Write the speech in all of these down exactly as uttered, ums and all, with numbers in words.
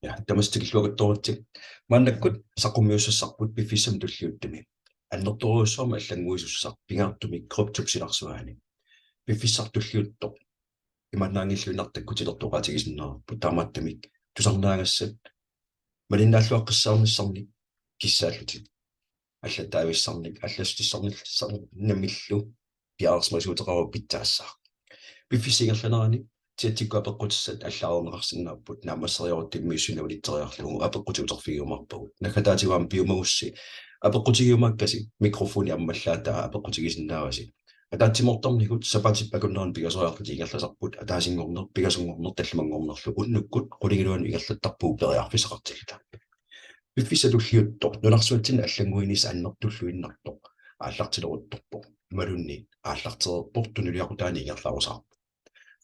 Ja, tamassi tikilluaqqusaavusi. Maannakkut saqqummiussassarput piffissami tulliuttumi annertoorujussuarmik allannguisussaq pingaartumik kryptop silarsuaani. Piffissaq tulliuttoq imaannaanngilluinnartoq takkutilertoqaatigisinnaarput, taamaattumik tusarnaagassat malinnaalluaqqissaarnissannik kissaallutit. Allattaavissannik, allassutissarnillu piareersimasuuteqarpoq pitsaassaaq. Piffissap ingerlanerani chatsikkut apeqqutissat allaareerneqarsinnaapput, naammasseriarutta immiussineq unitseriarlugu apeqqutit uterfigiumaarpagut. Naggataatigut aamma piumagussi apeqqutigiumaakkasi mikrofoni ammallaataa apeqqutigisinnaavasi. Ataatsimoortarnikkut sapaatip akunnerani pingasoriarlutit ingerlasarput, ataasinngorneq, pingasunngorneq, tallimanngornerlu unnukkut qulingiluanut ingerlattarpugut periarfissaqartilluta. Piffissaq tulliuttoq nunarsuatsinni allannguinissaq annertulluinnartoq aallartileruttorpoq. Imaluunniit aallartereerpoq, tunuliaqutaani ingerlarusaarpoq.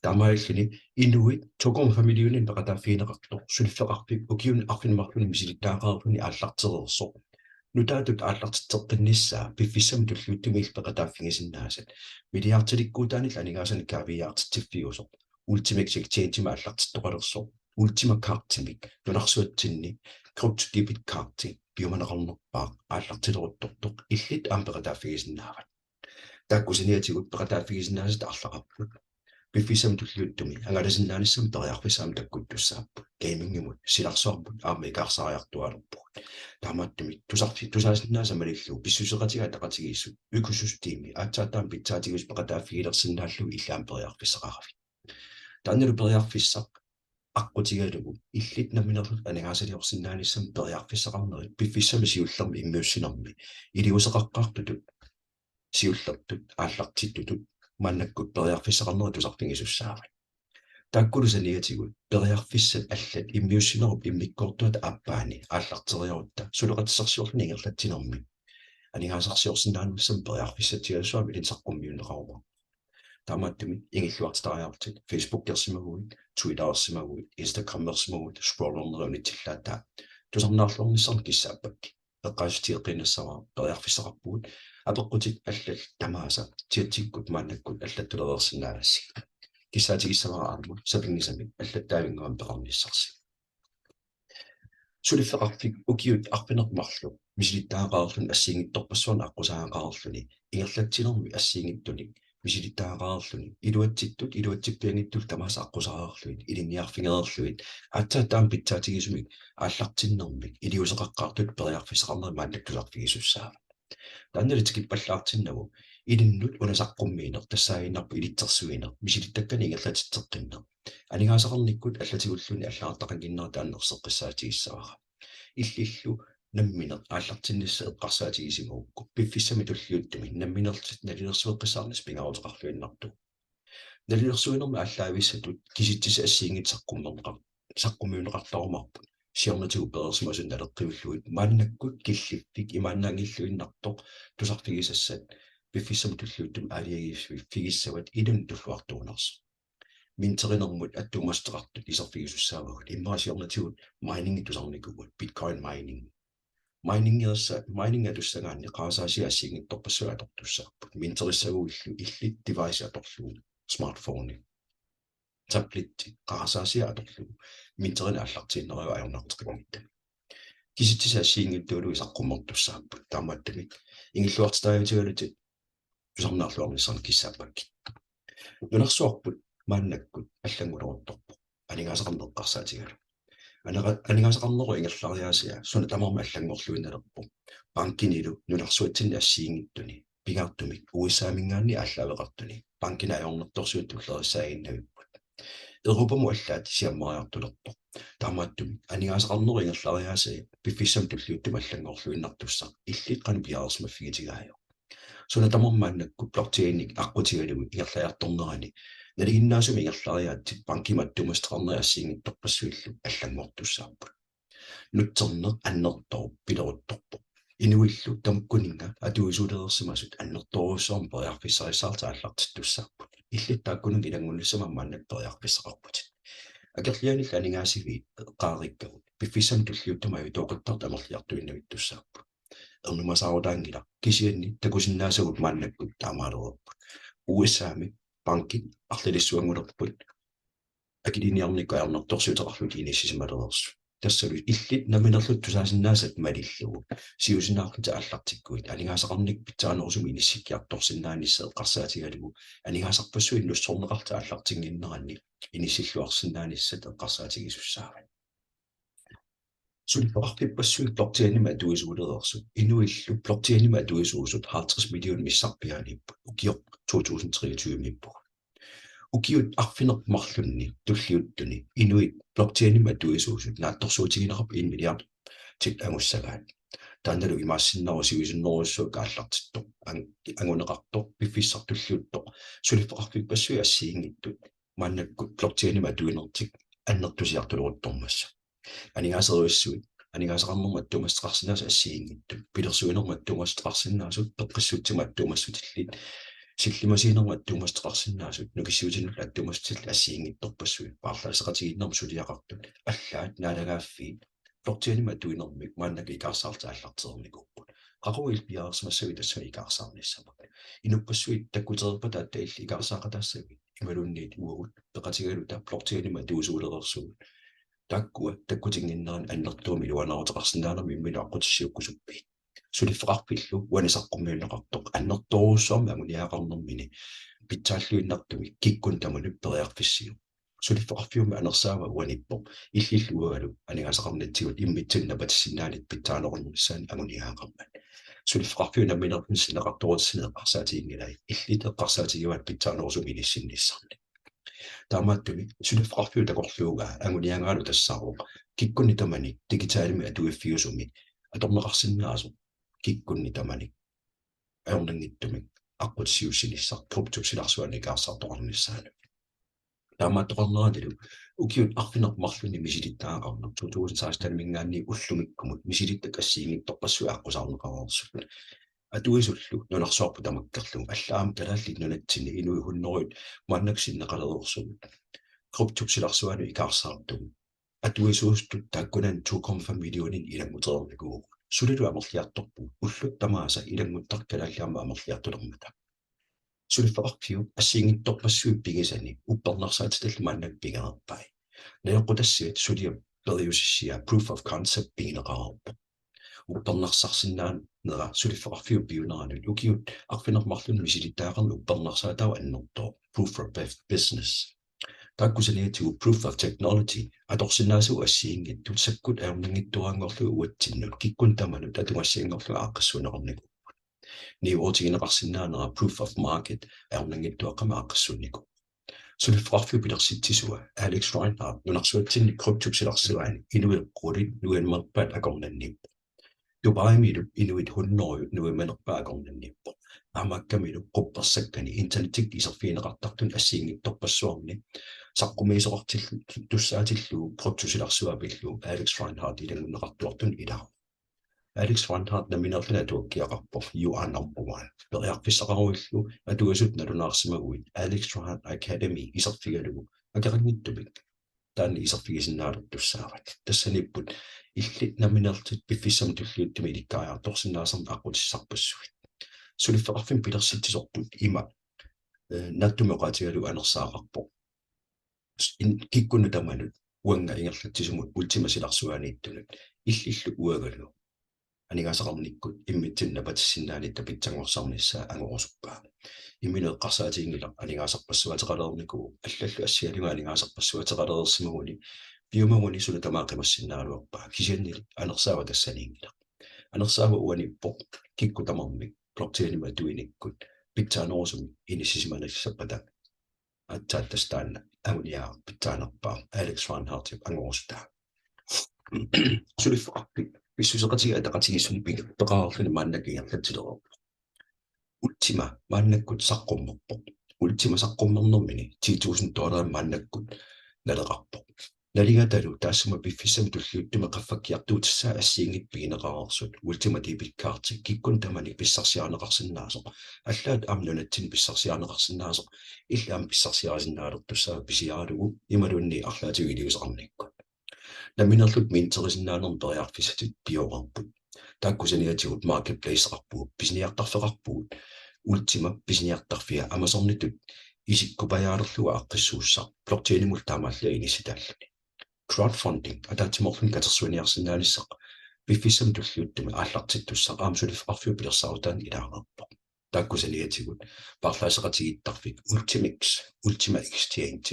Taamaalilluni inuit tokoom familiuninik peqataaffigineqartoq suliffeqarfik ukiuni arfineq-marlunni misilittagaqareerluni aallartereersoq. Nutaatut aallartitseqqinnissaa piffissami tulliuttumi illit peqataaffigisinnaasat milliardilikkuutaanillu aningaasanik kaaviiaartitsiffiusoq. Ultima Exchange-imik aallartittoqalersoq, Ultima Cardimik nunarsuatsinni krypto debit cardi piumaneqarnerpaaq aallartileruttortoq illit aamma peqataaffigisinnaavat. Taakku saniatigut peqataaffigisinnaasat arlaqarput. Piffissami tulliuttumi angalasinnaanissamut periarfissaq aamma takkuttussaapput. Gamingimut silarsuarmut aamma ikaarsaariartuaalerpugut. Taamaattumik tusarfi-, tusaasinnaasat malillugu pissuseqatigiit ataqatigiissut, økosystemi aatsaat taama pitsaatigisoq peqataaffigilersinnaallugu illit aamma periarfissaqaravit. Taannalu periarfissaq aqqutigalugu illit nammineerlutit aningaasaliorsinnaanissamut periarfissaqarnerit piffissami siullermi immiussinermi iliuuseqaqqaartutut siullertut aallartittutut maannakkut periarfissaqarnerit tusarfigisussaavat. Taakkulu saniatigut periarfissat allat immiussinerup immikkoortuata aappaani aallarteriarutta suleqatissarsiorluni ingerlatsinermi aningaasarsiorsinnaanissamut periarfissatsialassuarmik ilinnut saqqummiunneqarumaarpoq. Taamaattumik ingilluartitariarlutit Facebookersimaguit, Twitterersimaguit, Instagramersimaguit scrollernerit unitsillaataa tusarnaarluarnissannik kissaappakkit. Eqqaasitsissutigeqqinnassavara periarfissaqarpugut, apeqqutit allallu tamaasa chatsikkut maannakkut allattulereersinnaagassi. Kissaatigissavara aamma sapinngisamik allattaavinnguamik peqarnissarsi. Suliffeqarfik ukiut arfineq-marluk misilittagaqareerluni assigiinngitsorpassuarnik aqqusaagaqareerluni ingerlatsinermi assigiinngitsunik misilittagaqareerluni iluatsittut iluatsippianngitsullu tamaasa aqqusaareerlugit ilinniarfigereerlugit aatsaat taama pitsaatigisumik aallartinnermik iliuuseqaqqaartutut periarfissaqarnerit maannakkut tusarfigisussaavat. Taannali tikippallaartinnagu ilinnut una saqqummiineq tassaaginnarpoq ilitsersuineq misilittakkanik ingerlatitseqqinneq. Aningaasaqarnikkut allatigulluunniit allagartaqannginnera taanna erseqqissaatigissavara. Illillu nammineq aallartinnissaq eqqarsaatigisimagukku piffissami tulliuttumi nammineerlutit nalilersueqqissaarnissat pingaaruteqarluinnartugut. Nalilersuinermi aallaavissatut kisitsisit assigiinngitsut saqqummerneqar-, saqqummiunneqartarumaarput. Siornatigut pereersimasut naleqqiullugit maannakkut killiffik imaannaanngilluinnartoq tusarfigisassat piffissami tulliuttumi aalajangiiffigissavat ilinnut tulluartuunersoq. Minterinermut attuumassuteqartut iserfigisussaavagut, immaqa siornatigut miningi tusarnikuuvugut, Bitcoin mining. Miningersa-, mining atussagaanni qarasaasiat assigiinngitsorpassuit atortussaapput. Minterissaguillu illit device atorlugu, smartphone, tablet, qarasaasiat atorlugu minterineq aallartiinneriarlugu ajornartoqanngitsoq. Kisitsisit assigiinngitsuullutik saqqummertussaapput. Taamaattumik ingilluartitariutigalutit tusarnaarluarnissannik kissaappakkit. Nunarsuarput maannakkut allannguleruttorpoq aningaasaqarneq eqqarsaatigalugu. Anera-, aningaasaqarnerup ingerlariaasia suna tamarmi allanngorluinnalerpoq. Bankinilu nunarsuatsinni assigiinngitsuni, pingaartumik U S A-minngaanniit aallaaveqartuni, bankini ajornartorsiut tulleriissaaginnavipput. Europamut allaat siammariartulerpoq. Taamaattumik aningaasaqarnerup ingerlariaasia piffissami tulliuttumi allanngorluinnartussaq illit qanoq piareersimaffigitigaajuk? Suna tamarmi maannakkut blockchainik aqqutigalugu ingerlariartornerani nalinginnaasumik ingerlariaatsit bankimut attuumassuteqarnerit assigiinngitsorpassuillu allanngortussaapput. Nutserneq annertooq pileruttorpoq. Inuillu tamakkuninnga atuisuulereersimasut annertoorujussuarmik periarfissarissaarlutik aallartittussaapput. Illit taakkununnga ilanngunnissamut maannakkut periarfissaqarputit. Akerlianillu aningaasiviit eqqaariikkagut piffissami tulliuttumi ajutooqattaartut amerliartuinnavittussaapput. Ernumasaarutaanngilaq, kisianni takusinnaasagut maannakkut taamaalereerput. U S A-mi bankit arlalissuanngulerput. akiliiniarnikkut ajornartorsiuteqarlutik inissisimalereersut. Tassalu illit nammineerlutit tusaasinnaasat malillugu siusinaarlutit aallartikkuit aningaasaqarnikkut pitsaanerusumik inissikkiartorsinnaanissat eqqarsaatigalugu aningaasarpassuit nussorneqarlutik aallartinnginneranni inissilluarsinnaanissat eqqarsaatigisussaavat. Suliffeqarfippassuit blockchainimik atuisuulereersut, inuillu blockchainimik atuisuusut halvtreds million missarpiaaniipput ukioq to tusind treogtyve-miippugut. Ukiut arfineq-marlunni tulliuttuni inuit blockchainimik atuisuusut naatsorsuutigineqarput en milliard-it angussagaat. Taannalu imaassinnaavoq siusinnerujussuaq aallartittoq, ang-, anguneqartoq, piffissaq tulliuttoq suliffeqarfippassuit assigiinngitsut maannakkut blockchainimik atuinertik annertusiartuleruttormassuk. Aningaaserujussuit, aningaasaqarnermut attuumassuteqarsinnaasut assigiinngitsut, pilersuinermut attuumassuteqarsinnaasut, peqqissutsimut attuumassutillit, sillimasiinermut attuumassuteqarsinnaasut, nukissiuutinullu attuumassutillit assigiinngitsorpassuit, paarlaasseqatigiinnermut suliaqartut, allaat naalagaaffiit, blockchainimik atuinermik maannakkut ikaarsaarlutik aallartereernikuupput. Qaqugu illit piareersimassavit tassunga ikaarsaarnissamut? Inuppassuit takkutereerpata aatsaat illit ikaarsaaqataassavit? Imaluunniit uagut peqatigaluta blockchainimik atuisuulereersugut taakkua takkutinnginneranni annertuumik iluanaaruteqarsinnaanermik imminut aqqutissiuukkusuppiit? Suliffeqarfillu uani saqqummiunneqartoq annertoorujussuarmik anguniagaqarnermini pitsaalluinnartumik kikkunnut tamanut periarfissiuk. Suliffeqarfiummi anersaava uaniippoq, illillu uangalu aningaasaqarnitsigut immitsinnut napatissinnaanit pitsaanerulernissaannik anguniagaqarmat. Suliffeqarfiup nammineerluni sinneqartoorutissanik eqqarsaatiginngilai, illit eqqarsaatigivaat pitsaanerusumik inissinnissannik. Taamaattumik suliffeqarfiup takorluugaa anguniagaalu tassaavoq kikkunnit tamanit digitalimik atuiffiusumik atorneqarsinnaasoq, kikkunnit tamanit ajornanngitsumik aqqutissiuussinissaq kryptop silarsuanut ikaarsaartoqarnissaanut. Taamaattoqarneranilu ukiut arfineq-marlunni misilittagaqarneq to tusind seksten-imiingaanniit ullumikkumut misilittakkat assigiinngitsorpassuit aqqusaarneqareersut. Atuisullu nunarsuarput tamakkerlugu allaat aamma Kalaallit Nunatsinni inuit hundredet maannakkut sinneqalereersut kryptop silarsuanut ikaarsaartugut. Atuisuusutut taakkunani to komma fem millionit ilanngutereernikuuvugut. Sulilu amerliartorpugut, ullut tamaasa ilannguttartut kalaallit aamma amerliartulermata. Suliffeqarfiup assigiinngitsorpassuit pigisani uppernarsaatitallit maannakkut pigereerpai. Najoqqutassiat suliap periusissiaa proof of concept pigineqareerpoq. Uppernarsarsinnaanera suliffeqarfiup piuneranut ukiut arfineq-marlunni misilittagaqarneq uppernarsaataavoq annertooq, proof of bef-, business. Taakku saniatigut proof of technology atorsinnaasut assigiinngitsut sakkut ajornanngitsuaranngorlugit uatsinnut kikkunnit tamanut atugassianngorlugit aaqqissuunneqarnikuupput. Niuerutigineqarsinnaanera proof of market ajornanngitsuaqqamik aaqqissuunnikuuvoq. Suliffeqarfiup pilersitsisua Alex Reinhardt nunarsuatsinni kryptop silarsuani inuit qulit nuimanerpaat akornanniippoq. Dubaimilu inuit hundredet nuimanerpaat akornanniippoq. Taamaakkamilu quppersakkani internettikkut iserfigineqartartuni assigiinngitsorpassuarni saqqummiisoqartillugu kryptop silarsuaa pillugu Alex Reinhardt ilanngunneqartuartuni ilaavoq. Alex Reinhardt nammineerluni atuakkiaqarpoq, "You are number one." Periarfissaqaruillu atuisutut nalunaarsimaguit Alex Reinhardt Academy iserfigalugu akeqanngitsumik taanna iserfigisinnaalertussaavat. Tassaniipput illit nammineerlutit piffissami tulliuttumi ilikkariartorsinnaasannik aqqutissarpassuit. Suliffeqarfimmik pilersitsisortut ima, eh, naatsumik oqaatigalugu anersaaqarpoq. In-, kikkunnut tamanut uannga ingerlatsisumut Ultima silarsuaniittunut illillu uangalu aningaasaqarnikkut immitsinnut napatissinnaanitta pitsanngorsarnissaa angorusuppaa. Imminut eqqarsaatiginngilaq aningaasarpassuateqalereernikuuvoq, allallu assigalugit aningaasarpassuateqalereersimaguni piumaguni suna tamaat qimassinnaagaluarpaa, kisiannili anersaava tassaniinngilaq. Anersaava uaniippoq kikkut tamarmik blockchainimik atuinikkut pitsaanerusumik inissisimanissappata aatsaat tassa taanna anguniagaq pitsaanerpaaq Alex Reinhardtip angorusutaa. Suliffeqarfik pissuseqatigiit ataqatigiissunik peqareerluni maannakkut ingerlatsilereerpoq. Ultima maannakkut saqqummerpoq. Ultima saqqummernermini ti tusind dollarit maannakkut naleqarpoq. Nalingatalu taassuma piffissami tulliuttumi qaffakkiartuutissaa assigiinngitsut pigineqareersut Ultima debit cardi kikkunnit tamanit pissarsiarineqarsinnaasoq. Allaat aamma nunatsinni pissarsiarineqarsinnaasoq, illit aamma pissarsiarisinnaalertussaavat pisiaralugu imaluunniit arlaatigut iliuuseqarnikkut. Nammineerlutit minterisinnaanermut periarfissatit pioreerput. Taakku saniatigut marketplaceqarpugut, pisiniartarfeqarpugut. Ultima pisiniartarfia Amazonitut isikkupajaalerlugu aaqqissuussaq blockchainimullu taamaallaat inissitaalluni. Crowdfunding ataatsimoorluni katersuiniarsinnaanissaq piffissami tulliuttumi aallartittussaq aamma suliffeqarfiup pilersaarutaani ilaareerpoq. Taakku saniatigut paarlaasseqatigiittarfik Ultimex, Ultima Exchange,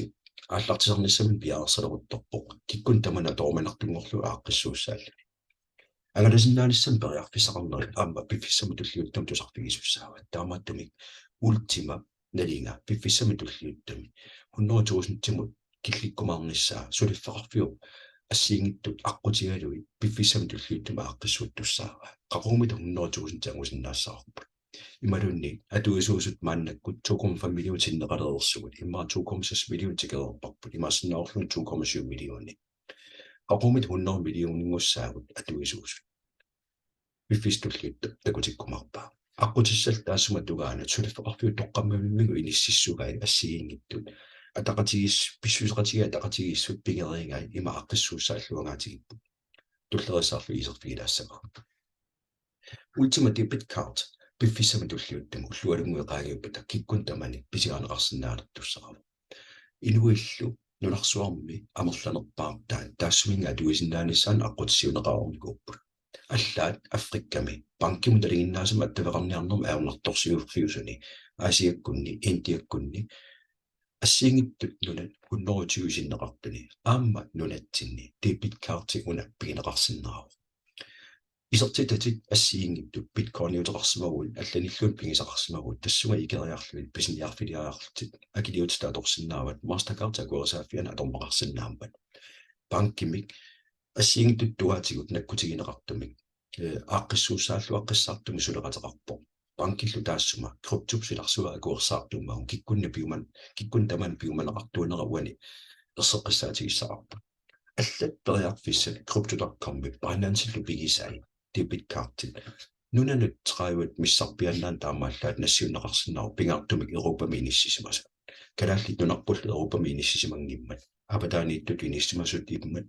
aallartisarnissaminut piareersaleruttorpoq. Kikkunnit tamanit atoruminartunngorlugu aaqqissuussaalluni. Angalasinnaanissamut periarfissaqarnerit aamma piffissami tulliuttumi tusarfigisussaavat. Taamaattumik Ultima nalinga piffissami tulliuttumi hundrede tusindimut killikkumaarnissaa suliffeqarfiup assigiinngitsut aqqutigalugit piffissami tulliuttumi aaqqissuuttussaavaa. Qaqugumiit hundrede tusind angusinnaassavarput. Imaluunniit atuisuusut maannakkut to komma fem millionit sinneqalereersugut, immaqa to komma seks millionit tikereerparput, imaassinnaavorluunniit to komma syv millionit. Qaqugumiit hundrede millioninngussaagutta atuisuusut. Piffissami tulliuttumi takutikkumaarpaa. Aqqutissallu taassuma tungaanut suliffeqarfiup toqqammavimmigut inississugai assigiinngitsut ataqatigiis-, pissuseqatigiit ataqatigiissut pigeriigai ima aaqqissuussaalluangaatigipput. Tulleriissaarlugit iserfigilaassavagut. Ultima Debit Card piffissami tulliuttumi ullualunnguit qaangiuppata kikkunnit tamanit pisiarineqarsinnaalertussaavoq. Inuillu nunarsuarmi amerlanerpaartaat taassuminnga atuisinnaanissaannut aqqutissiuunneqareernikuupput. Allaat Afrikami bankimut nalinginnaasumik attaveqarniarnermi ajornartorsiorfiusuni, Aasiakkunni, Indiakkunni, assigiinngitsut nunat hundrede tyve sinneqartuni aamma nunatsinni debit cardi una pigineqarsinnaavoq. Isertitatit assigiinngitsut bitcoiniuteqarsimaguit allanilluunniit pigisaqarsimaguit tassunga ikeriarlugit pisiniarfiliariarlutit akiliutitut atorsinnaavat Mastercard akuerisaaffiani atorneqarsinnaammat. Bankimik assigiinngitsut tungaatigut nakkutigineqartumik, eh, aaqqissuussaalluaqqissaartumik suleqateqarpoq. Bankillu taassuma kryptop silarsuaa akuersaartuummagu kikkunnit piuman-, kikkunnit tamanit piumaneqartuunera uani erseqqissaatigissaqarpoq. Allat periarfissat crypto dot com-ip Binance-illu pigisai debit cardit nunanut tredive missarpiaannaanut taamaallaat nassiunneqarsinnaavoq, pingaartumik Europami inissisimasut. Kalaallit Nunarpullu Europami inissisimanngimmat, avataaniittutut inissisimasutut immat,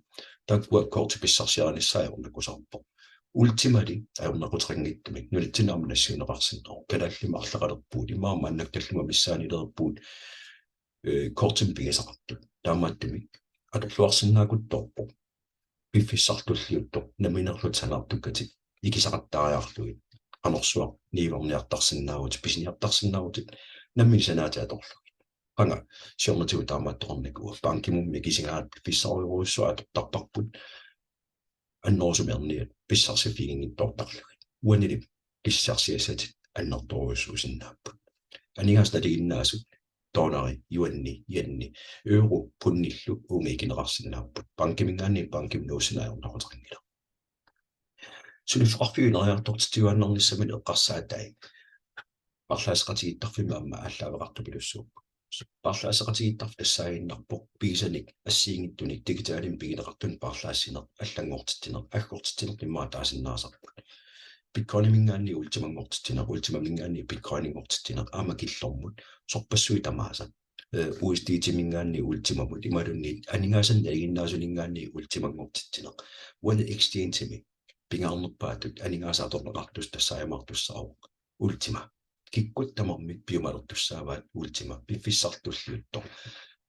taakkua kortit pissarsiarinissaat ajornakusoorpoq. Ultimali ajornaquteqanngitsumik nunatsinni aamma nassiunneqarsinnaavoq. Kalaallimmi arlaqalerpugut, immaqa maannakkut tallimat missaanniilerpugut, eh, kortimik pigisaqartut. Taamaattumik atorluarsinnaakuttoorpoq piffissami tulliuttumi nammineerlutit sanaartukkatit ikisaqattaariarlugit qanorsuaq niuerniartarsinnaavutit, pisiniartarsinnaavutit nammineq sanaatit atorlugit. Qanga siornatigut taamaattoqarnikuua. Bankimummi ikisigaat piffissarujorujussuaq atortarparput annerusumik erniat pissarsiffiginngitsoortarlugit. Uanili pissarsiassatit annertoorujussuusinnaapput. Aningaasat nalinginnaasut dollari, yuani, yeni, euro, pundillu uunga ikineqarsinnaapput. Bankiminngaanniit bankimut nuussinnaajornaquteqanngilaq. Suliffeqarfiup ineriartortitsiuaannarnissaminut eqqarsaatai paarlaasseqatigiittarfimmi aamma aallaaveqartupilussuupput. Paarlaasseqatigiittarfik tassaaginnarpoq pigisanik assigiinngitsunik digitalimik pigineqartunik paarlaassineq, allanngortitsineq, aggortitsineq immaqa taasinnaasarput. Bitcoiniminngaanniit Ultimanngortitsineq, Ultimaminngaanniit Bitcoininngortitsineq aamma killormut sorpassuit tamaasa, eh, U S D T-minngaanniit Ultimamut imaluunniit aningaasanik nalinginnaasuninngaanniit Ultimanngortitsineq. Uani exchange-imi pingaarnerpaatut aningaasat atorneqartussat tassaajumaartussaavoq Ultima. Kikkunnit tamarmik piumalertussaavaat Ultima piffissami tulliuttumi.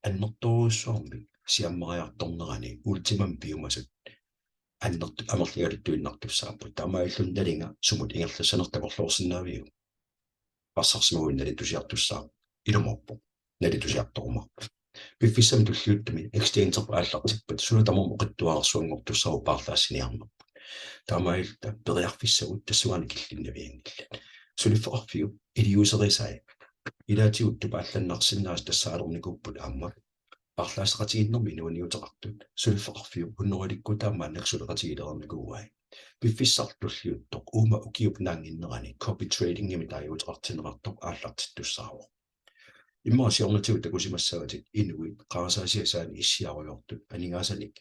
Annertoorujussuarmik siammariartornerani Ultimami piumasut annertu-, amerligaluttuinnartussaapput. Taamaalilluni nalinga sumut ingerlassanersoq takorloorsinnaaviuk? Parsarsimaguit nalitusiartussaavoq. Ilumoorpoq. Nalitusiartorumaarpoq. Piffissami tulliuttumi exchange-erput aallartippat suna tamarmi oqitsuararsuanngortussaavoq paarlaassiniarnerput. Taamaalilluta periarfissagut tassungaannaq killinnavianngillat. Suliffeqarfiup iliuuserisai ilaatigut tupaallannarsinnaasut tassaalernikuupput aamma paarlaasseqatigiinnermik inuuniuteqartut suliffeqarfiup hunnorujulikkuutaat maannakkut suleqatigiilerarnikuuai. Piffissami tulliuttumi uuma ukiup naannginnerani copy tradingimik taaguuteqartinneqartoq aallartittussaavoq. Immaqa siornatigut takusimassavatit inuit qarasaasiasaani issiarujoortut, aningaasanik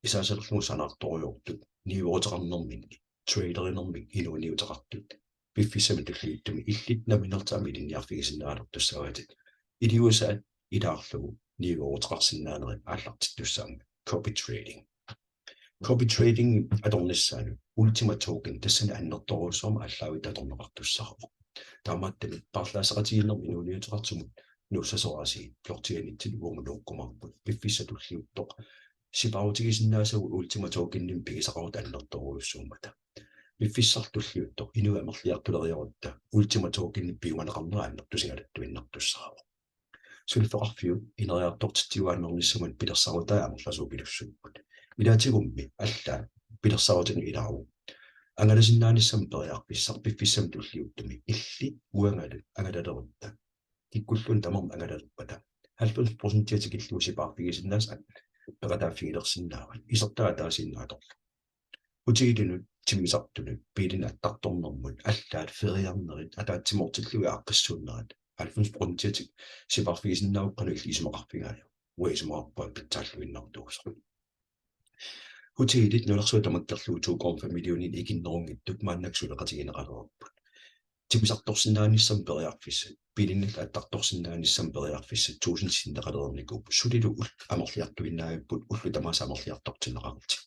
isaasalerlugu sanaartorujoortut, niueruteqarnerminni, traderinermik inuuniuteqartut. Piffissami tulliuttumi illit nammineerlutit aamma ilinniarfigisinnaalertussaavatit iliuusaat ilaarlugu niueruteqarsinnaanerit aallartittussaammat, copy trading. Copy trading atornissaanut Ultima Token tassani annertoorujussuarmik aallaavittut atorneqartussaavoq. Taamaattumik paarlaasseqatigiinnermik inuuniuteqartumut nuussasoraasigit blockchainitsinni uagut nuukkumaarput. Piffissaq tulliuttoq sipaarutigisinnaasagut Ultima Tokenimik pigisaqarutta annertoorujussuummata. Piffissaq tulliuttoq inuit amerliartuleriarutta Ultima Tokenip piumaneqarnera annertusigaluttuinnartussaavoq. Suliffeqarfiup ineriartortitsiuaannarnissamut pilersaarutai amerlasuupilussuupput. Ilaatigummi allaat pilersaarutinut ilaavoq angalasinnaanissamut periarfissaq piffissami tulliuttumi illit uangalu angalalerutta kikkulluunniit tamarmik angalalerpata halvfems procentia tikillugu sipaarfigisinnaasat peqataaffigilersinnaavat isertaq ataasiinnaq atorlugu. Hotelinut, timmisartunut, biilinik attartornermut, allaat feriarnerit, ataatsimoortillugit aaqqissuunnerit, halvfems procentia sipaarfigisinnaavara qanoq illit isumaqarfigaajuk? Uanga isumaqarpunga pitsaalluinnartuusoq. Hotelit nunarsuaq tamakkerlugu to komma fem millionit ikinnerunngitsut maannakkut suleqatigineqalereerput. Timmisartorsinnaanissamut periarfissat, biilinillu attartorsinnaanissamut periarfissat tusind sinneqalereernikuupput, sulilu ullut amerliartuinnaavipput, ullut tamaasa amerliartortinneqarlutik.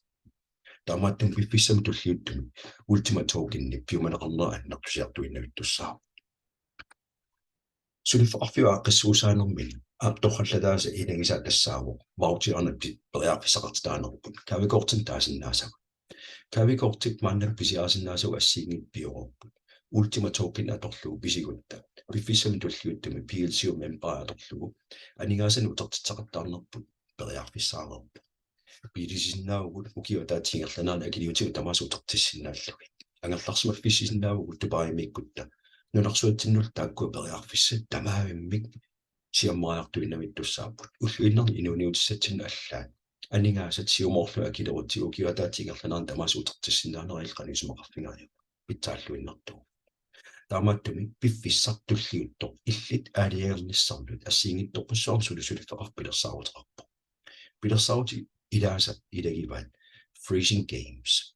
Taamaattumik piffissami tulliuttumi Ultima Tokenip piumaneqarnera annertusiartuinnavittussaavoq. Suliffeqarfiup aaqqissuussaanermini aap torrallataasa ilagisaat tassaavoq voucherinik pi-, periarfissaqartitaanerput gavekortinik taasinnaasagut. Gavekortit maannakkut pisiarisinnaasagut assigiinngitsut pioreerput. Ultima Token atorlugu pisigutta piffissami tulliuttumi P L C U member atorlugu aningaasanik utertitseqattaarnerput periarfissaareerpoq. Biilisisinnaavugut ukiup ataatsip ingerlanerani akiliutigut tamaasa utertissinnaallugit. Angerlarsimaffigisinnaavagut Dubaimiikkutta. Nunarsuatsinnullu taakkua periarfissat tamaavimmik siammariartuinnavittussaapput. Ulluinnarni inuuniutissatsinnut allaat aningaasat siumoorlugit akilerutsigit ukiup ataatsip ingerlanerani tamaasa utertissinnaanerat illit qanoq isumaqarfigaajuk? Pitsaalluinnartuuvoq. Taamaattumik piffissaq tulliuttoq illit aalajangernissannut assigiinngitsorpassuarnik suli suliffeqarfik pilersaaruteqarpoq. Pilersaarutit ilaasa ilagivaat Freezing Games.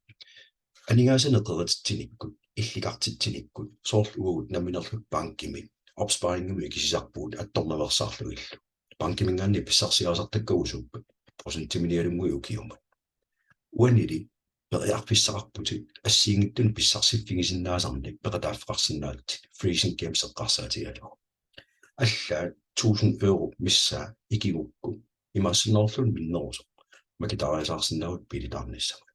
Aningaasanik qerititsinikkut, illikartitsinikkut, soorlu uagut nammineerluta bankimi, opsparingimut ikisisarpugut attornaveersaarlugillu. Bankiminngaanniit pissarsiarisartakkagut suuppat, procentiminialunnguit ukiumut. Uanili periarfissaqarputit assigiinngitsunik pissarsiffigisinnaasarnik peqataaffeqarsinnaallutit Freezing Games eqqarsaatigalugu. Allaat tusind euro missaa ikigukku imaassinnaavoq minnerusoq makitariasaarsinnaavutit biilitaarnissamut.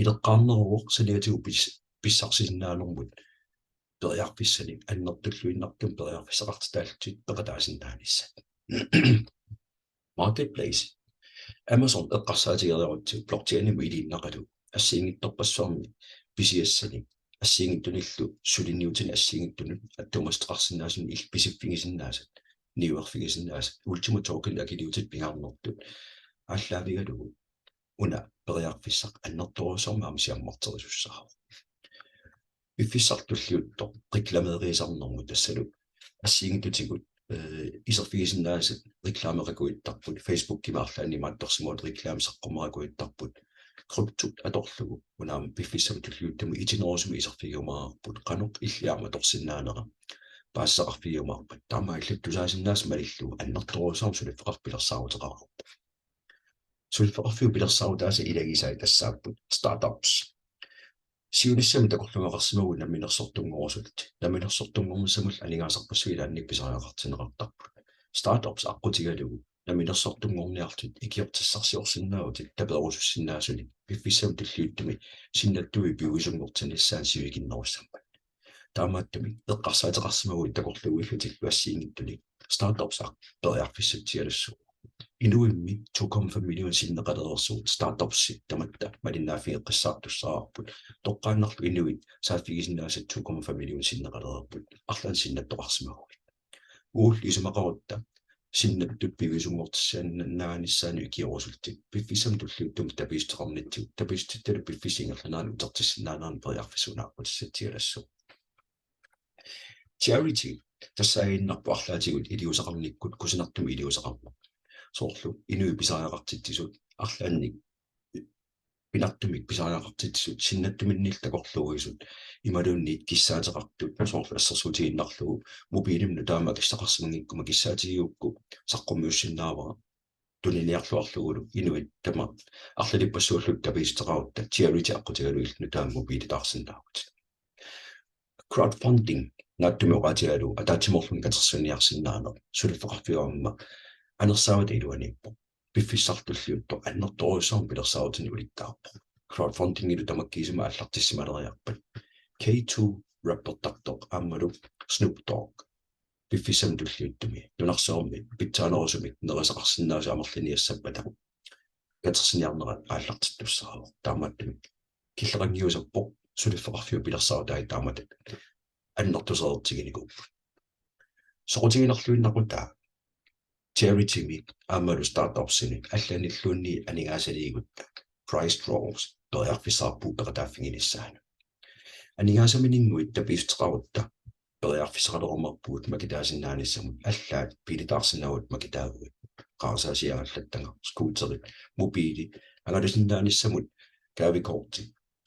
Ileqqaarneruvoq saniatigut pis-, pissarsisinnaanermut periarfissanik annertulluinnartumik periarfissaqartitaallutit peqataasinnaanissat. Marketplace. Amazon eqqarsaatigereerutsigu blockchainimut iliinnaqalu assigiinngitsorpassuarni pisiassanik assigiinngitsunillu suliniutinik assigiinngitsunut attuumassuteqarsinnaasunik illit pisiffigisinnaasat niuerfigisinnaasat Ultima Token akiliutit pingaarnertut aallaavigalugu una periarfissaq annertoorujussuarmik aamma siammarterisussaavoq. Piffissaq tulliuttoq reklameeriisarnermut tassalu assigiinngitsutigut, eh, iserfigisinnaasat reklameqakuittarput, Facebookimi arlaanni imaattorsimavoq reklame saqqummeqakuittarput, kryptot atorlugu una aamma piffissami tulliuttumi itinerusumik iserfigiumaarparput, qanoq illit aamma atorsinnaanera paasisaqarfigiumaarpat. Taamaalillutit tusaasinnaasat malillugu annertoorujussuarmik suliffeqarfik pilersaaruteqareerpoq. Suliffeqarfiup pilersaarutaasa ilagisai tassaapput startups. Siunissami takorluugaqarsimaguit namminersortunngorusullutit. Namminersortunngornissamullu aningaasarpassuit ilaannikkut pisariaqartinneqartarput. Startups aqqutigalugu namminersortunngorniarlutit ikiortissarsiorsinnaavutit taperusussinnaasunik piffissami tulliuttumi sinnattuit piviusunngortinnissaannut sivikinnerussammat. Taamaattumik eqqarsaateqarsimaguit takorluuillutillu assigiinngitsunik startups periarfissatsialassuuvoq. Inuimmi to komma fem million sinneqalereersugut startupsit tamatta malinnaaffigeqqissaartussaavarput. Toqqaannarlu inuit saaffigisinnaasat to komma fem million sinneqalereerput. Arlaannik sinnattoqarsimaguit. Uagullu isumaqarutta sinnattut piviusunngortissaannaanissaanut ikiorusullutit piffissami tulliuttumi tapiissuteqarnitsigut, tapiissutsittalu piffissap ingerlanerani utertissinnaanerannut periarfissaq una aqqutissatsialassuuvoq. Charity tassaaginnarpoq arlaatigut iliuuseqarnikkut kusanartumik iliuuseqarneq. Soorlu inuit pisariaqartitsisut, arlaannik pingaartumik pisariaqartitsisut, sinnattuminnillu takorluuisut imaluunniit kissaateqartut, soorlu assersuutigiinnarlugu mobiilimut nutaamik akissaqarsimanngikkuma kissaatigigukku saqqummiussinnaavara tuniniarluarlugulu inuit tamaasa arlalippassuulluta tapiissuteqarutta Charity aqqutigalugu illit nutaamik mobiilitaarsinnaavutit. Crowdfunding. Naatsumik oqaatigalugu ataatsimoorluni katersuiniarsinnaaneq suliffeqarfiup aamma anersaavata iluaniippoq. Piffissaq tulliuttoq annertoorujussuarmik pilersaarutinik ulikkaarpoq. Crowdfundingilu tamakkiisumik aallartissimaleriarpat K two rappertartoq aammalu Snoop Dogg piffissami tulliuttumi nunarsuarmi pitsaanerusumik nerisaqarsinnaasut amerliniassappata katersiniarnerat aallartittussaavoq. Taamaattumik killeqanngiusarpoq suliffeqarfiup pilersaarutai taamatut annertusereertiginikuupput. Soqutiginarluinnarluta charitymi aammalu startupsimi allanilluunniit aningaasaliigutta prize draws periarfissaqarpugut peqataaffiginissaanut. Aningaasamininnguit tapiissuteqarutta periarfissaqalerumaarpugut makitaasinnaanissamut, allaat biilitaarsinnaavugut makitaaguit, qarasaasiaat allattagaq, scooterit, mobiili, angalasinnaanissamut gavekorti,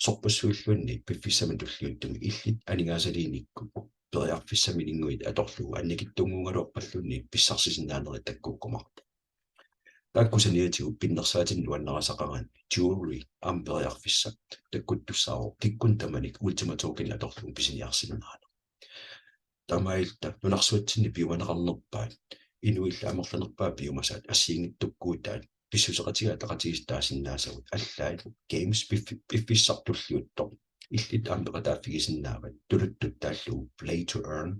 sorpassuilluunniit piffissami tulliuttumi illit aningaasaliinikkut periarfissamininnguit atorlugu annikitsunnguugaluarpalluunniit pissarsisinnaanerit takkukkumaarpoq. Taakku saniatigut pinnersaatinik nuannarisaqaraanni jewelry aamma periarfissaq takkuttussaavoq, kikkunnit tamanit Ultima Token atorlugu pisiniarsinnaaneq. Taamaalilluta nunarsuatsinni piumaneqarnerpaat, inuillu amerlanerpaat piumasaat assigiinngitsukkut taakku pissuseqatigiit ataqatigiissut taasinnaasagut, allaat games piffi-, piffissaq tulliuttoq illit aamma peqataaffigisinnaavat, tuluttut taallugu play to earn,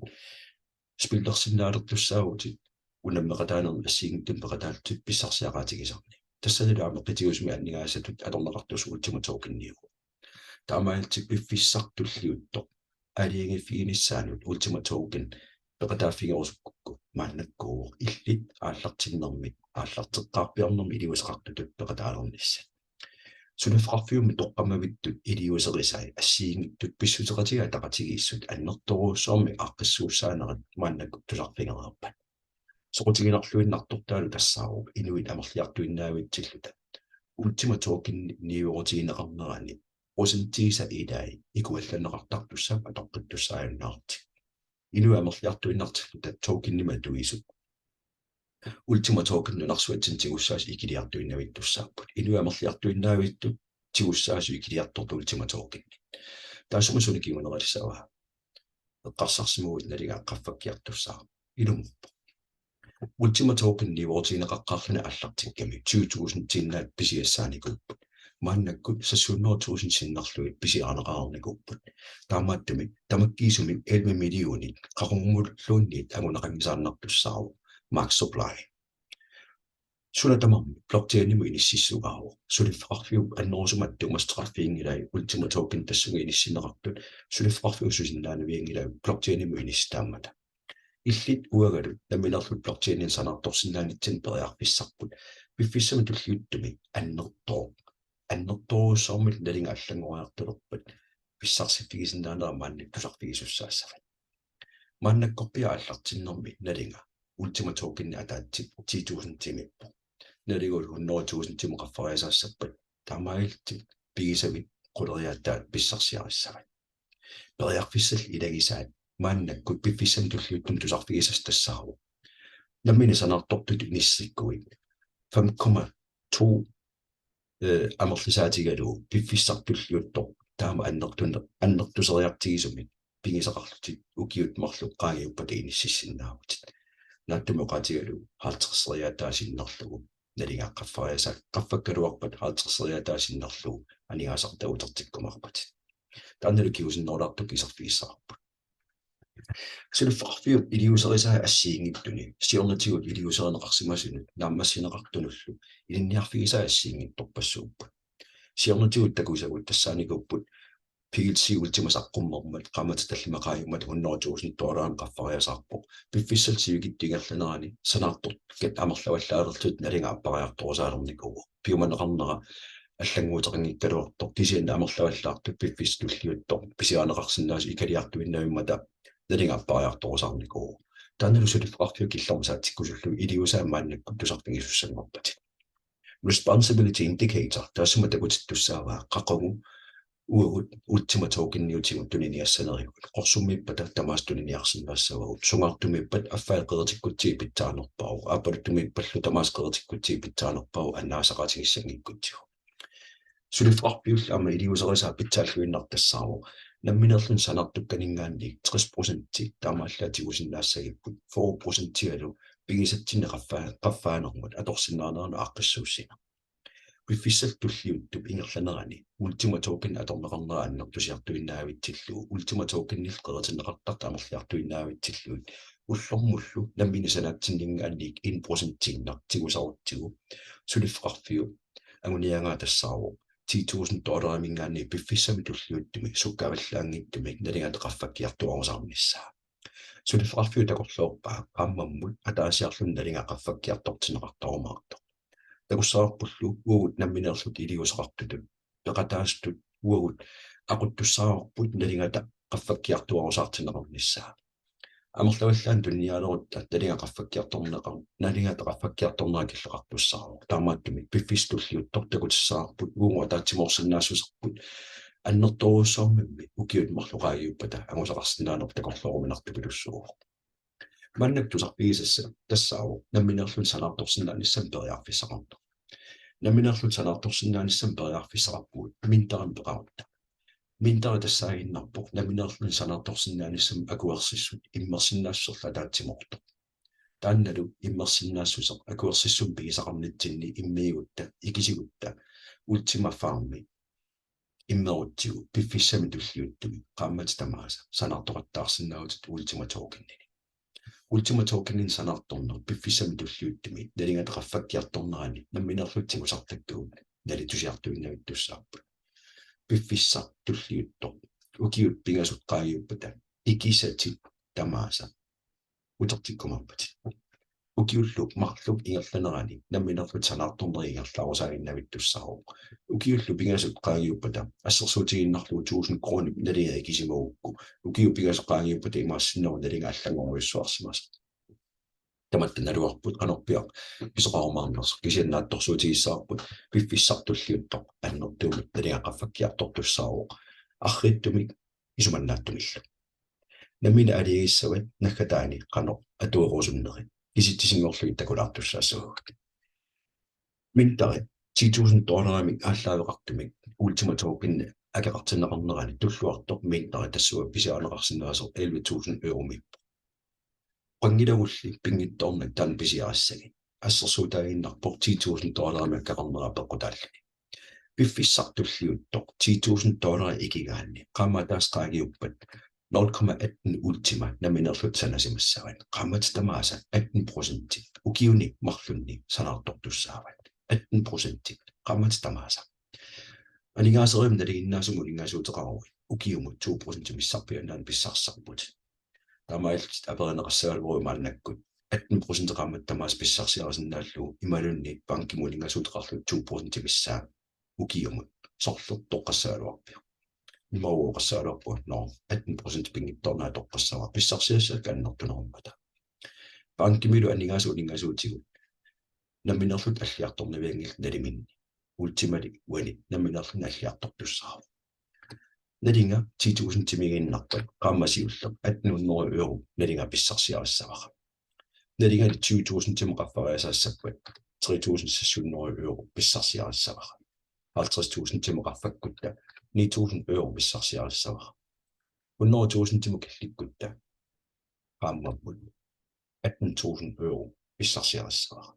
spillersinnaalertussaavutit unammeqataanermik assigiinngitsunik peqataallutit pissarsiaqaatigisarneq. Tassanilu aamma qitiusumik aningaasatut atorneqartussaq Ultima Tokeniuvoq. Taamaalillutit piffissaq tulliuttoq aalajangiiffiginissaanut Ultima Token peqataaffigerusukkukku maannakkuuvoq illit aallartinnermik aallarteqqaarpiarnermik iliuuseqartutut peqataalernissat. Suliffeqarfiummi toqqammavittut iliuuserisai assigiinngitsut pissuseqatigiit ataqatigiissut annertoorujussuarmik aaqqissuussaanerat maannakkut tusarfigereerpat. Soqutiginarluinnartortaalu tassaavoq inuit amerliartuinnaavitsilluta Ultima Tokeniuerutigineqarnerani procentiisa ilai ikuallanneqartartussaapput atoqqittussaajunnaarlutik. Inuit amerliartuinnartilluta tokenimik atuisut Ultima Token nunarsuatsinni tigussaasut ikiliartuinnavittussaapput. Inuit amerliartuinnaavitsilluta tigussaasut ikiliartortut Ultima Token. Taassuma suna kinguneqalissavaa? Eqqarsarsimaguit nalinga qaffakkiartussaavoq. Ilumoorpoq. Ultima Tokeniuerutigineqaqqaarluni aallartikkami tyve tusindiinnaat pisiassaanikuupput. Maannakkut seks hundrede tusind sinnerlugit pisiarineqareernikuupput. Taamaattumik tamakkiisumik elleve millionit qaqugumulluunniit anguneqanngisaannartussaavoq max supply. Suna tamarmi blockchainimut inississugaavoq. Suliffeqarfiup annerusumik attuumassuteqarfiginngilai Ultima Token tassunga inissinneqartut, suliffeqarfiup susinnaanavianngilai blockchainimut inissitaammata. Illit uangalu nammineerlutit blockchainimik sanaartorsinnaanitsinni periarfissarput piffissami tulliuttumi annertooq, annertoorujussuarmillu nalinga allanngoriartulerpat pissarsiffigisinnaanera maanna tusarfigisussaassavat. Maannakkorpiaq aallartinnermi nalinga Ultima Tokenit ataatsip ti tusindimiippoq. Nalugulu hundrede tusindimut qaffariasaassappat taamaalillutit pigisavit quleriaataat pissarsiarissavat. Periarfissallu ilagisaat maannakkut piffissami tulliuttumi tusarfigisassat tassaavoq: Nammineq sanaartortutut inissikkuit fem komma to, eh, amerlisaatigalugu piffissaq tulliuttoq taama annertun-, annertuseriartigisumik pigisaqarlutit ukiut marluk qaangiuppata inississinnaavutit. Naatsumik oqaatigalugu halvtredseriaataa sinnerlugu nalinga qaffariasaa-, qaffakkaluarpat halvtredseriaataa sinnerlugu aningaasartaa utertikkumaarpatit. Taannalu kingusinnerulaartukkut iserfigissavarput. Suliffeqarfiup iliuuserisaa assigiinngitsuni siornatigut iliuuserineqarsimasunut naammassineqartunullu ilinniarfigisaa assigiinngitsorpassuupput. Siornatigut takusagut tassaanikuupput: P L C Ultima saqqummermat qaammatit tallimat qaangiummata hundrede tusind dollarimut qaffariasaarpoq. Piffissallu sivikitsup ingerlanerani sanaartortukkat amerlavallaalerlutik nalinga appariartorusaalernikuuvoq. Piumaneqarnera allannguuteqanngikkaluartoq, kisianni amerlavallaartut piffissaq tulliuttoq pisiarineqarsinnaasut ikiliartuinnavimmata nalinga appariartorusaarnikuuvoq. Taannalu suliffeqarfiup killormut saatsikkusullugu iliuusaa maannakkut tusarfigisussanngorpatit. Responsibility indicator taassuma takutittussaavaa qaqugu uagut Ultima Tokeniutigut tuniniassanerigut. Qorsummiippata tamaasa tuniniarsinnaassavagut. Sungaartumiippat affai qeritikkutsigu pitsaanerpaavoq. Aappaluttumiippallu tamaasa qeritikkutsigu pitsaanerpaavoq annaasaqaatigissanngikkutsigit. Suliffeqarfiullu aamma iliuuserisaa pitsaalluinnartoq tassaavoq Nammineerluni sanaartukkaninngaanniit tres procenti taamaallaat tigusinnaassagipput, fyrre procentialu pigisatsinnik qaffa-, qaffaanermut atorsinnaaneranut aaqqissuussineq. Piffissap tulliuttup ingerlanerani Ultima Token atorneqarnera annertusiartuinnaavitsillugu, Ultima Tokenillu qeritinneqartartut amerliartuinnaavitsillugit, ullormullu nammineq sanaatsinninngaanniit en procentiinnaq tigusarutsigu, suliffeqarfiup anguniagaa tassaavoq ti tusind dollariminngaanniit piffissami tulliuttumi sukkavallaanngitsumik nalingata qaffakkiartuaarusaarnissaa. Suliffeqarfiup takorloorpaa qaammammut ataasiarluni nalinga qaffakkiartortinneqartarumaartoq. Takussavarpullu uagut nammineerluta iliuuseqartutut peqataasutut uagut aquttussaavarput nalingata qaffakkiartuaarusaartinneqarnissaa. Amerlavallaannut tuniniaalerutta nalinga qaffakkiartorneqar-, nalingata qaffakkiartornera killeqartussaavoq. Taamaattumik piffissaq tulliuttoq takutissavarput uagut ataatsimoorsinnaassuserput annertoorujussuarmimmi ukiut marluk qaangiuppata angusaqarsinnaaneq takorlooruminartupilussuuvoq. Maannakkut tusarfigisassaq tassaavoq nammineerluni sanaartorsinnaanissamut periarfissaqarneq. Nammineerluta sanaartorsinnaanissamut periarfissaqarpugut minterimik peqarutta. Minteri tassaaginnarpoq nammineerluni sanaartorsinnaanissamut akuersissut immersinnaassuserlu ataatsimoortoq. Taannalu immersinnaassuseq akuersissummik pigisaqarnitsinni immiigutta, ikisigutta, Ultima Farmi immerutsigu piffissami tulliuttumi qaammatit tamaasa sanaartoqattaarsinnaavutit Ultima Tokeninik. Ultima Tokeninik sanaartorneq piffissami tulliuttumi nalingata qaffakkiartornerani nammineerlutit tigusartakkagut nalitusiartuinnavittussaapput. Piffissaq tulliuttoq ukiut pingasut qaangiuppata ikisatit tamaasa utertikkumaarpatit. Ukiullu marluk ingerlanerani nammineerlutit sanaartornerit ingerlaarusaaginnavittussaavoq. Ukiullu pingasut qaangiuppata assersuutigiinnarlugu tusind koruunit nalinga ikisimagukku, ukiut pingasut qaangiuppata imaassinnaavoq nalinga allanngorujussuarsimasoq. Tamatta naluarput qanorpiaq pisoqarumaarnersoq, kisianni naatsorsuutigissavarput piffissaq tulliuttoq annertuumik nalinga qaffakkiartortussaavoq arriitsumik isumannaattumillu. Nammineq aalajangissavat naggataani qanoq atuerusunnerit kisitsisinngorlugit takulaartussaassavagut. Minteri ti tusind dollarimik aallaaveqartumik Ultima Token akeqartinneqarnerani tulluartoq minteri tassunga pisiarineqarsinnaasoq elleve tusind euromiippoq. Qanngilagulli pinngitsoornak taanna pisiarissagit, assersuutaaginnarpoq ti tusind dollarimik akeqarnera peqqutaalluni. Piffissaq tulliuttoq ti tusind dollarit ikigaanni qaammat ataaseq qaangiuppat nul komma atten Ultima nammineerlutit sanasimassavat. Qaammatit tamaasa atten procenti ukiuni marlunni sanaartortussaavat. Atten procenti qaammatit tamaasa. Aningaaserivimmut nalinginnaasumik uninngasuuteqaruit ukiumut to procent missarpiaannaanut pissarsisarputit. Taamaalillutit aperineqassagaluaruit maannakkut atten procent qaammatit tamaasa pissarsiarisinnaallugu imaluunniit bankimut uninngasuuteqarlutit to procent missaa ukiumut, sorleq toqqassagaluarpiuk? Imaluunniit oqassagaluarpunga, nå, atten procent pinngitsoornani toqqassavara, pissarsiassakka annertunerummata. Bankimilu aningaasat uninngasuutigut nammineerlutit alliartornavianngillat naliminni, Ultimali uani nammineerluni alliartortussaavoq. Nalinga ti tusindimiiginnarpat qaammat siulleq atten hundrede euro nalinga pissarsiarissavara. Nalinga tyve tusindimut qaffariasaassappat tre tusind seks hundrede euro pissarsiarissavara. Halvtreds tusindimut qaffakkutta ni tusind euro pissarsiarissavara. Hundrede tusindimut killikkutta qaammammut atten tusind euro pissarsiarissavara.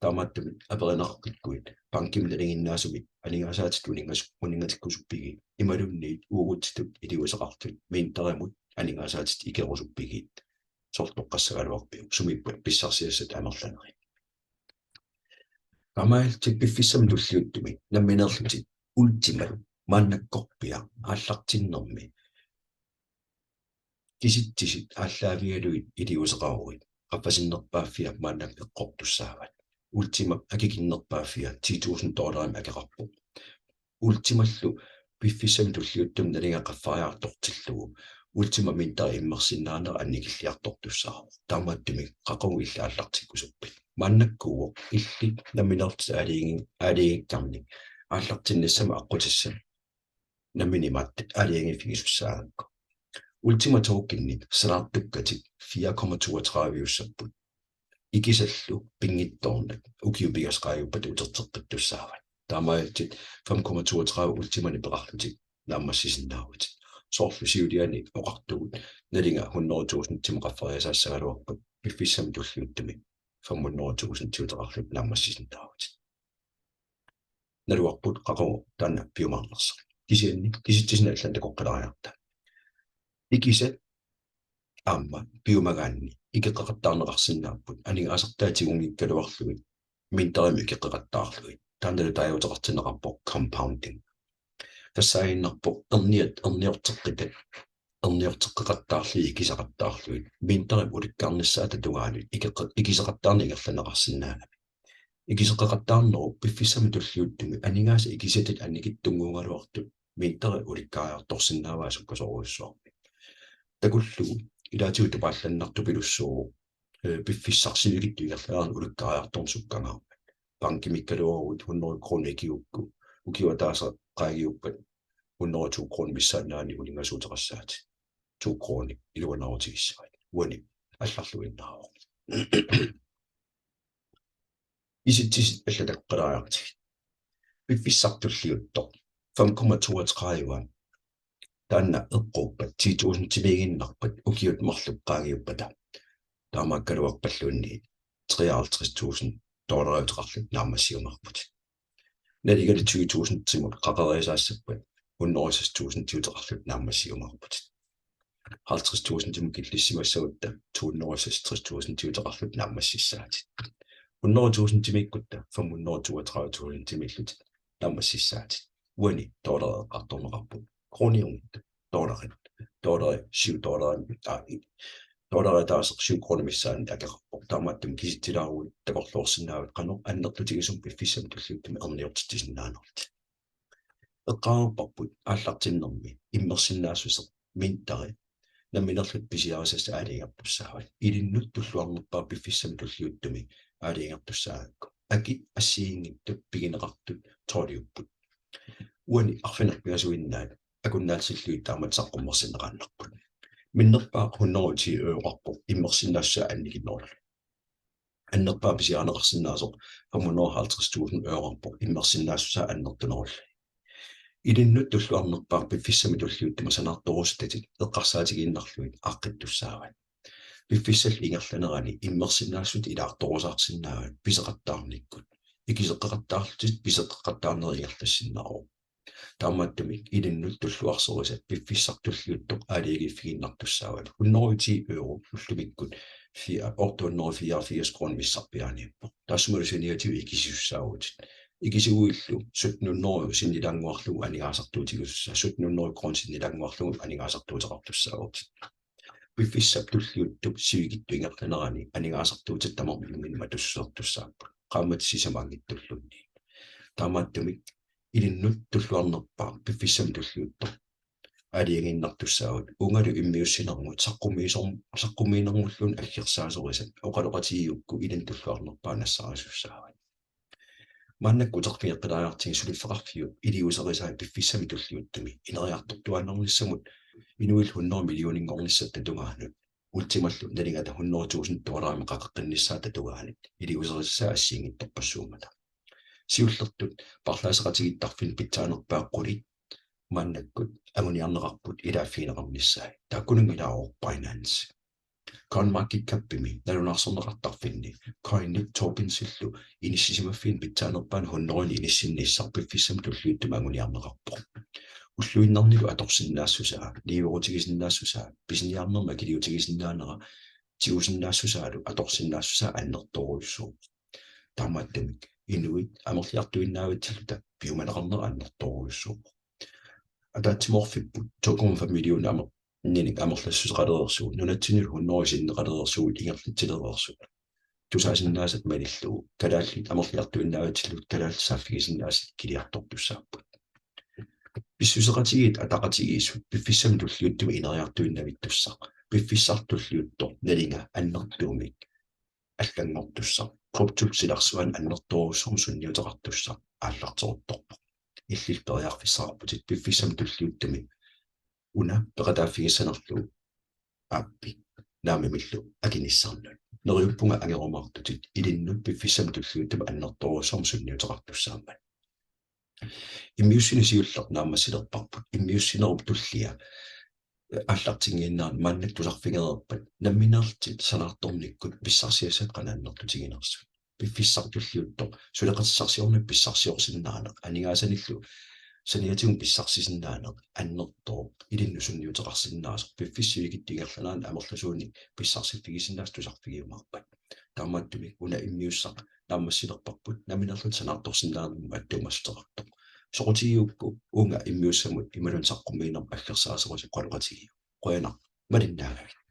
Taamaattumik aperineqaqqikkuit bankimi nalinginnaasumik aningaasaatit uningas-, uningatikkusuppigit imaluunniit uagutsitut iliuuseqartut minterimut aningaasaatit ikerusuppigit, sorleq toqqassagaluarpiuk sumiippat pissarsiassat amerlanerit? Taamaalillutit piffissami tulliuttumi nammineerlutit Ultimat maannakkorpiaq aallartinnermi kisitsisit aallaavigalugit iliuuseqaruit qaffasinnerpaaffia maannakkut eqqortussaavat. Ultimap akikinnerpaaffia ti tusind dollarimik akeqarpoq. Ultimallu piffissami tulliuttumi nalinga qaffariartortillugu Ultima minteri immersinnaanera annikilliartortussaavoq. Taamaattumik qaqugu illit aallartikkusuppit? Maannakkuuvoq illit nammineerlutit aalajangi-, aalajangiikkaanni aallartinnissamut aqqutissat nammineq imaattoq aalajangiiffigisussaagakku. Ultima Tokenit sanaartukkatit fire komma toogtredive-ussapput. Ikisallu pinngitsoornak ukiut pingasut qaangiuppata uterteqqittussaavat. Taamaalillutit fem komma toogtredive Ultimanik peqarlutit naammassisinnaavutit. Soorlu siuliani oqartugut nalinga hundrede tusindimut qaffariasaassagaluarpat piffissami tulliuttumi femhundrede tusindiuteqarlutit naammassisinnaavutit. Naluarput qaqugu taanna piumaarnersoq. Kisianni kisitsisinut allanut takoqqilaariarta. Ikisat aamma piumagaanni ikeqqeqattaarneqarsinnaapput aningaasartaa tigunngikkaluarlugit minterimut ikeqqeqattaarlugit. Taannalu taaguuteqartinneqarpoq compounding. Tassaaginnarpoq erniat erniorteqqitat erniorteqqeqattaarlugit ikisaqattaarlugit minterimut ulikkaarnissaata tungaanut ikeqqe-, ikiseqattaarneq ingerlanneqarsinnaanani. Ikiseqqeqattaarnerup piffissami tulliuttumi aningaasat ikisatit annikitsunnguugaluartut minteri ulikkaariartorsinnaavaa sukkasoorujussuarmik. Takullugu ilaatigut tupaallannartupilussuuvoq, eh, piffissaq sivikitsoq ingerlanerani ulikkaariartorneq sukkangaarmat. Bankimikkaluaruit hundrede kroner ikigukku, ukioq ataaseq qaangiuppat hundrede og to kroner missaannaani uninngasuuteqassaatit. To kroner iluanaarutigissavat. Uani allarluinnaavoq. Kisitsisit allat takoqqilaariartigit. Piffissaq tulliuttoq fem komma toogtredive. Taanna eqquuppat ti tusindimiiginnarpat ukiut marluk qaangiuppata. Taamaakkaluarpalluunniit treoghalvtreds tusind dollariuteqarlutit naammassiumaarputit. Nalingali tyve tusindimut qaqeriasaassappat hundrede og seks tusindiuteqarlutit naammassiumaarputit. Halvtreds tusindimut killissimassagutta to hundrede og seksogtres tusindiuteqarlutit naammassissaatit. Hundrede tusindimiikkutta fem hundrede toogtredive tusindimiillutit naammassissaatit. Uani dollari eqqartorneqarpoq. Kroniunngitsoq. Dollarit. Dollari syv dollari, aa, dollari ataaseq syv kroner missaani akeqarpoq. Taamaattumik kisitsilaaruit takorloorsinnaavutit qanoq annertutigisumik piffissami tulliuttumi erniortitsisinnaanerit. Eqqaareerparput aallartinnermi immersinnaassuseq minteri nammineerlutit pisiarisassat aalajangertussaavat. Ilinnut tulluarnerpaaq piffissami tulliuttumi aalajangertussaagakku. Akit assigiinngitsut pigineqartut tolviupput. Uani arfineq-pingasuinnaat akunnaallisillugit taamatut saqqummersinneqaannarput. Minnerpaaq hundrede og ti euroqarpoq immersinnaassusaa annikinnerullugu. Annerpaaq pisiarineqarsinnaasoq fem hundrede og halvtreds tusind euroqarpoq immersinnaassusaa annertunerullugu. Ilinnut tulluarnerpaaq piffissami tulliuttumi sanaartorusutatit eqqarsaatigiinnarlugit aaqqittussaavat. Piffissallu ingerlanerani immersinnaassutit ilaartorusaarsinnaavat piseqattaarnikkut. Ikiseqqeqattaarlutit piseqqeqattaarnerit ingerlassinnaavoq. Taamaattumik ilinnut tulluarsorisat piffissaq tulliuttoq aalajangiiffigiinnartussaavat. Hundrede og ti euro ullumikkut fire, otte hundrede og fireogfirs kroner missarpiaaniippoq. Taassumalu saniatigut ikisisussaavutit. Ikisiguillu sytten hundrede sinnilaannguarlugu aningaasartuutigisussaavoq, sytten hundrede kroner sinnilaannguarlugu aningaasartuuteqartussaavutit. Piffissap tulliuttup sivikitsup ingerlanerani aningaasartuutit tamarmik imminnut matussusertussaapput. Qaammatit sisamaanngitsulluunniit. Taamaattumik ilinnut tulluarnerpaaq piffissami tulliuttoq aalajangiinnartussaavat, uungalu immiussinermut saqqummiisorm-, saqqummiinermulluunniit aggersaasorisat oqaloqatigigukku ilinnut tulluarnerpaaq nassaarisussaavat. Maannakkut uterfigeqqilaariartigit suliffeqarfiup iliuuserisai piffissami tulliuttumi ineriartortuaannarnissamut inuillu hundrede millioninngornissaata tungaanut, Ultimallu nalingata hundrede tusind dollarimut qaqeqqinnissaata tungaanut iliuuserisassaa assigiinngitsorpassuummata. Siullertut paarlaasseqatigiittarfinni pitsaanerpaat qulit maannakkut anguniarneqarput ilaaffigineqarnissaat. Taakkununnga ilaavoq Binance. CoinMarketCapimi nalunaarsorneqartarfinni coinit tokenisillu inissisimaffiini pitsaanerpaani hundredinik inissinnissaq piffissami tulliuttumi anguniarneqarpoq. Ulluinnarnilu atorsinnaassusaa, niuerutigisinnaassusaa, pisiniarnermik akiliutigisinnaanera tigusinnaassusaalu atorsinnaassusaa annertoorujussuuvoq. Taamaattumik inuit amerliartuinnaavitsilluta piumaneqarnera annertoorujussuuvoq. Ataatsimoorfipput to komma fem millioner amer-, -ninik amerlassuseqalereersugut, nunatsinnilu hundrede sinneqalereersugut ingerlatsilereersut. Tusaasinnaasat malillugu kalaallit amerliartuinnaavitsilluta kalaallit saaffigisinnaasat kiliartortussaapput. Pissuseqatigiit ataqatigiissut piffissami tulliuttumi ineriartuinnavittussaq, piffissaq tulliuttoq nalinga annertuumik allanngortussaq, kryptop silarsuani annertoorujussuarmik sunniuteqartussaq aallarteruttorpoq. Illillu periarfissaqarputit piffissami tulliuttumi una peqataaffigissanerlugu aappi naamimillu akinissannut. Neriuppunga angerumaartutit ilinnut piffissami tulliuttumi annertoorujussuarmik sunniuteqartussaammat. Immiussineq siulleq naammassilerparput. Immiussinerup tullia aallartinngiinnaanni maannakkut tusarfigereerpat nammineerlutit sanaartornikkut pissarsiassat qanoq annertutiginersut. Piffissaq tulliuttoq suleqatissarsiorneq pissarsiorsinnaaneq, aningaasanillu saniatigut pissarsisinnaaneq annertooq, ilinnut sunniuteqarsinnaasoq, piffissap sivikitsup ingerlanerani amerlasuunik pissarsiffigisinnaasut tusarfigiumaarpat. Taamaattumik una immiussaq naammassilerparput nammineerlutit sanaartorsinnaanermut attuumassuteqartoq. Soqutigigukku uunga immiussamut imaluunniit saqqummiinermut aggersaasorisat oqaloqatigiuk. Qujanaq malinnaagavit.